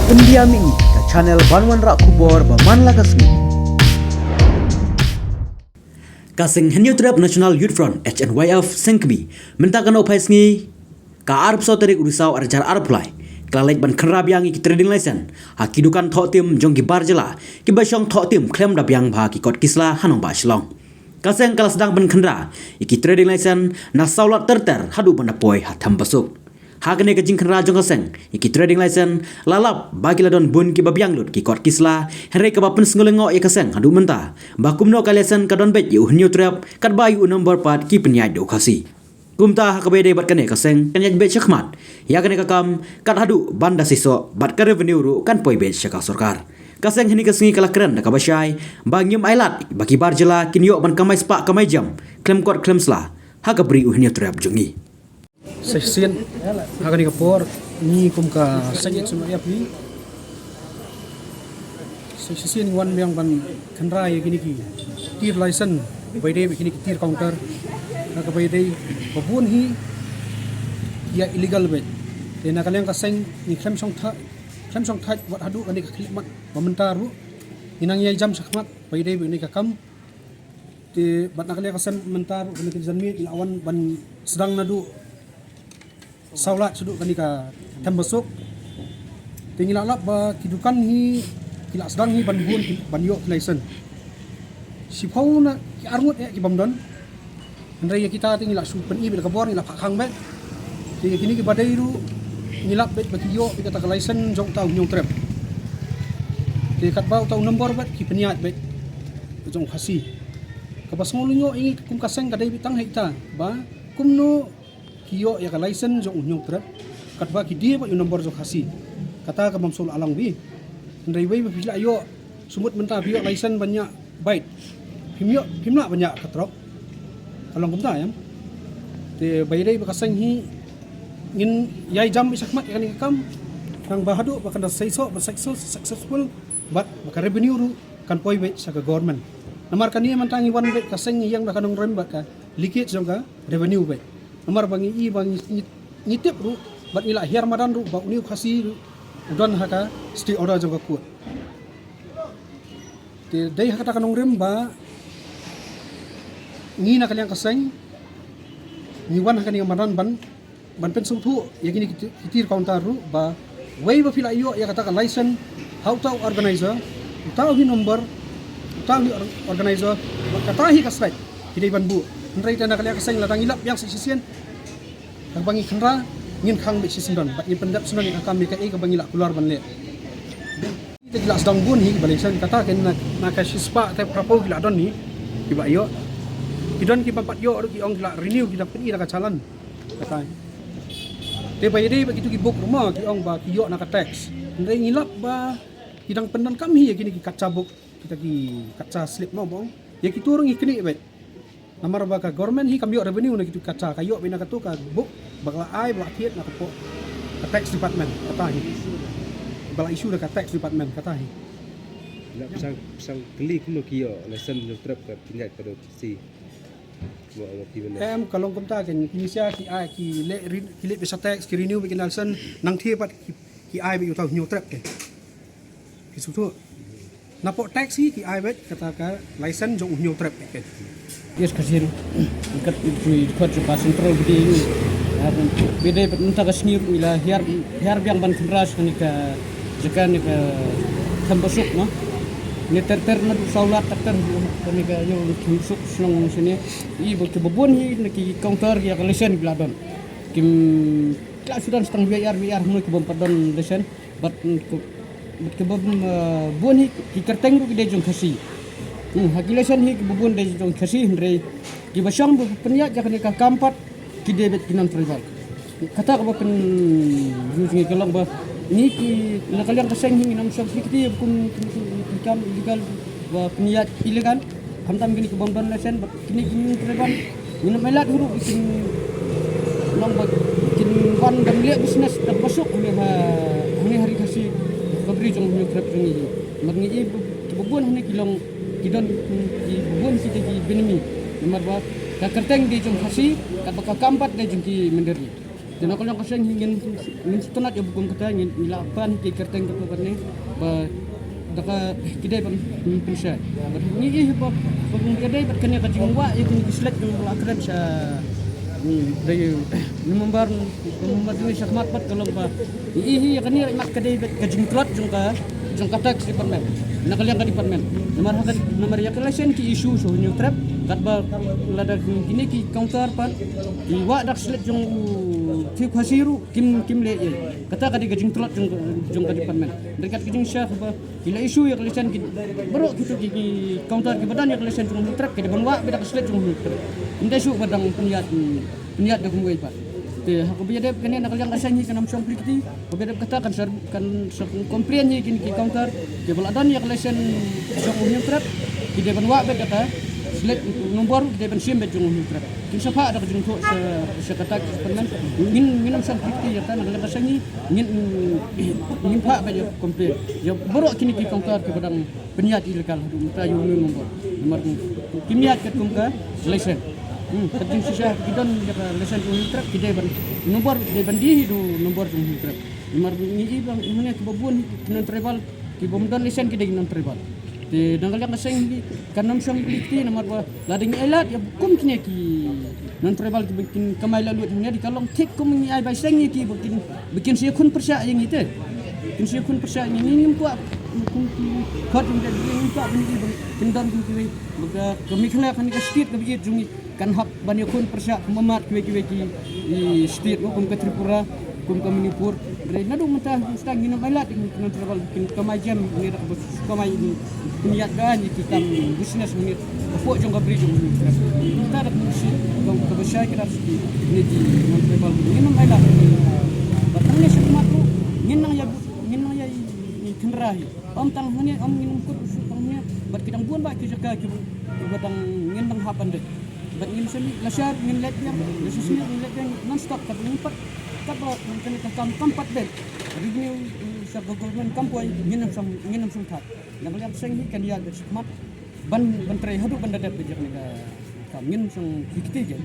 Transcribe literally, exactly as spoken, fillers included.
Pyndiam ïa ngi ka channel ban wanrah khubor ba man la ka sngi. Ka seng Hynñiewtrep National Youth Front, H N Y F, seng kmie, mynta ka nohphai sngi, ka arphew saw tarik u Risaw arhajar arphew lai, ka la leit ban khynra biang ïa ki trading license ha ki dukan thoh tim jong ki bar jylla kiba shong thoh tim khlem da biang bha ha ki kot ki sla ha nongbah Shillong. Ka seng ka la sdang ban khynra ïa ki trading license na Sawlad ter ter haduh ban da poi ha Thembasuk. Ha kane ka jingkhynra jong ka seng ïa ki trading license, la lap ba ki la don bun kiba biang lut ki kot ki sla, hynrei kaba pynsngewlyngngoh ïa ka seng haduh mynta ba kumno ka license ka don beit ïa u Hynñiewtrep, katba ïa u nombor pat ki pynïaid da u Khasi. Kumta ha kaba ïadei bad kane, ka seng kan ïaid beit shakhmat ïa kane ka kam, kat haduh ban da seisoh bad ka revenue ruh kan poi beit sha ka sorkar. Ka seng hynne ka sngi ka la kren da kaba shai ba ngim ailad ba ki bar jylla kin ïoh ban kamai spah kamai jam khlem kot khlem sla ha ka bri u Hynñiewtrep jong ngi. Sa shisien ha kane ka por, ngi kum ka seng H N Y F, sa shisien ngi wan biang ban khynra ïa kine ki tir license, ba ïadei bad kine ki tir counter, ha kaba ïadei ba bun hi ki ïa illegal beit. Te na ka liang ka seng ngi khlem shong thait, khlem shong thait wat haduh kane ka khyllipmat ba mynta ruh ngi nang ïai jam shakhmat ba ïadei bad kane ka kam. Te bad na ka liang ka seng mynta ruh kane ka janmiet ngi la wan ban sdang naduh Sawlad shaduh kane ka Thembasuk. Te ngi la lap ba ki dukan hi ki la sdang hi ban bun, ban ïoh ki license. Shiphew na ki arngut eh ki bym don. Hynrei ïa kita te ngi la shu pyni beit da ka bor, ngi la phah khang beit. Te ïa kine kiba dei ruh ngi lap beit ba ki ïoh beit kata ka license jong uta u Hynñiewtrep. Te katba uta u nombor beit ki pynïaid beit jong u Khasi. Kaba sngewlyngngoh ïa ngi kum ka seng ka dei beit tang ha ita ba kumno ki ïoh ïa ka license jong u Hynñiewtrep katba ki die beit ïa u nombor jong u Khasi. Kata ka bym shu la long beit. Hynrei wei ba phi la ïoh, shu mut mynta phi ïoh license ban ñiah bike, phim ïoh, phim lah ban ñiah ka trok. Ka long kumta, em. Te ba ïadei bad ka seng hi ngin ïai jam beit shakhmat ïa kane ka kam, tang ba haduh ba kan da seisoh, ba success, successful, bad ba ka revenue ruh kan poi beit sha ka government. Namar kane mynta ngi wan beit ka seng ngi ïeng da ka nongrim bad ka leakage jong ka revenue beit. Namar ba ngi i ba ngi, ngi, ngi tip ruh bad ngi la hiar madan ruh ba une u Khasi ruh u don ha ka stay order jong ka court. Te dei ha kata ka nongrim ba ngi na ka liang ka seng ngi wan ha kane ka madan ban, ban pynsngewthuh ïa kine ki ti-, ki tir counter ruh ba wei ba phi la ïoh ïa kata ka license ha uta u organizer, uta u hi number, uta u hi or-, organizer, bad kata hi ka site ki dei ban buh. Hynrei te na ka liang ka seng lada ngi lap biang sa shisien, haba ngi khynra ngin khang beit shisyndon bad ngin pyndep syndon ïa ka kam ïa kaei kaba ngi la kular ban leh. Te ki la sdang bun hi kiba license, kata ki na, na ka shispah te phraphew ki la don hi kiba ïoh. Ki don kiba pat ïoh ruh ki ong ki la renew, ki da pyni da ka challan. Kata. Te ba ïadei bad kitu ki book ruh mo ki ong ba ki ïoh na ka tax. Hynrei ngi lap ba ki dang pyndonkam hi ïa kine ki katcha book, kita ki katcha slip mo ba ong. Ïa kitu ruh ngi knieh beit. Namar ba ka government hi kam ïoh revenue na kitu ki katcha, ka ïoh beit na katu ka book ba la ai, ba la thied na ka pok ka tax department, kata hi. Ba la issue da ka tax department, kata hi. Lah pyrshang, pyrshang kylli kumno ki ïoh license Hynñiewtrep ka pynïaid ka dei Khasi. Mo, mo ki bynta. Em, ka long kumta, ki, ki misia ki ai, ki leh re-, ki leh beit sha tax, ki renew beit ki license, nangta pat ki, ki ai beit ïa uta u Hynñiewtrep ke. Ki sngewthuh. Na pok tax hi ki ai beit kata ka license jong u Hynñiewtrep ke. Yes, ka sien. Kat i, i, kat ka central body. Bide pat mynta ka sngi ruh ngi la hiar, hiar biang ban khynra sha kane ka jaka ne ka Thembasuk, no. Ne ter ter naduh Sawlad ter ter kane ka ïew Thembasuk shnong sini. I ba ki ba bun hi na ki counter ïa ka license ki la don. Kim, ki la shu don tang V I R, V I R hynno ki bym pat don license. Bad, mm, ku, bad kiba, mm, eh, bun hi ki kyrteng ruh ki dei jong Khasi. Hmm, ha ki license hi kiba bun dei jong Khasi, hynrei kiba shong ba pynïaid ïa kane ka kam pat ki dei beit ki non-tribal. Kata kaba pyn, mm, use ngi ka long ba ngi ki na ka liang ka seng hi ngin ym shong kti kti kum, kum, kum, kum kam illegal ba pynïaid illegal. Khamtam kine ki bym don license bad kine ki non-tribal, ngin ym ailad hi ruh ba kin long ba kin wan ban leh business Thembasuk hangne ha, hangne ha ri Khasi, ka bri jong Hynñiewtrep jong ngi. Namar ngi i ba, kiba bun hangne ki long, ki don, kiba bun ki dei ki Benami. Namar ba ka kyrteng dei jong Khasi, katba ka kam pat dei jong ki Mindarie. Na ka liang ka seng hi ngin, ngin sngewtynnat ïa ba kum kata, ngin, ngi la pan ki kyrteng ka tu kane ba da ka ki dei ban pynshai. Bad ngi ïohi ba, ba kum ka dei bad kane ka jingwah ïa kine ki sledge jong ba la kren sha, hmm, dei November, November jong ngi sha khmat bad ka long ba ngi ïohi ïa kane mat ka dei bad ka jingtlot jong ka, jong ka tax department. Na ka liang ka department. Namar ha ka, namar ïa ka license ki issue sha u Hynñiewtrep katba lada kine ki counter pat ki wah da ka sledge jong u Thiew Khasi ruh kim, kim leh ei. Kata ka dei ka jingtlot jong, jong ka department. Hynrei kat ka jingshisha ba ki la issue ïa ka license ki baroh kito ki, ki counter kiba don ïa ka license jong u Hynñiewtrep ki dei ban wah beit da ka sledge jong u Hynñiewtrep. Ym dei shuh ba dang pynïaid, pynïaid da kumwei pat. Te ha kaba ïadei bad kane na ka liang ka seng hi kan ym shong plie kti. Kaba ïadei bad kata kan sa, kan sa complain hi kine ki counter kiba la don ïa ka license jong u Hynñiewtrep ki dei ban wah beit da ka sledge nombor, ki dei ban shim beit jong u Hynñiewtrep. Kin sa phah da ka jingthoh sha, sha kata ka department. Ngin, ngin ym shong plie kti ïa kata, na ka liang ka seng hi ngin, ngin phah beit ïa ka complain ïa baroh kine ki counter kiba dang pynïaid illegal haduh mynta ïa u November. Namar kim ïaid katkum ka license. Hmm, ka jingshisha ki don ïa ka license jong u Hynñiewtrep ki dei ban nombor, ki dei ban die hi da u nombor jong u Hynñiewtrep. Namar ngi i ba mynne kiba bun ki non-tribal kiba ym don license ki dei ki non-tribal. Te na ka liang ka seng hi kan ym shong plie kti namar ba lada ngi ailad ïa kum kine ki non-tribal kiba kin kamai laitluid hangne, dei ka long thik kum ngi ai bai seng ïa ki ba kin, ba kin sa ïakhun pyrshah ïa ngi te. Kin sa ïakhun pyrshah ïa ngi, ngim kwah kum ki khot jong ki, ngim kwah ban ïa ki ba kin don kum kiwei. Ba ka, ka Meghalaya kane ka state kaba ïeit jong ngi kan hap ban ïakhun pyrshah kum mad kiwei kiwei ki, i, state ruh kum ka Tripura, kum ka Manipur. Hynrei naduh mynta, mynta ngin ym ailad ïa ki non-tribal kin kamai jem ne da kaba kamai pynïaid da ïa ki kam business ne hapoh jong ka bri jong u Hynñiewtrep. Kata da ka mynsiem kaba shai kata sdang ne ki non-tribal ngin ym ailad. Bad nangne shakhmat ruh ngin nang ïa, ngin nang ïa, i, i, kynrah hi. Ym tang hangne, ym ngin ym kut u shu tang hangne. Bad ki dang bun bah ki jaka kiba, kiba dang ngin dang hap ban dei. Bad ngin sa mih lashai ngin leit biang, lashai ngin leit biang non-stop, katba ngin pat, katba ngin kane ka kam kam pat dei. Revenue, eh, sha ka government kam poi, ngin ym shong, ngin ym shong thait. Na ka liang ka seng hi kan ïaid beit shakhmat ban, ban trei haduh ban da dep beit ïa kane ka kam, ngin ym shong plie kti ei.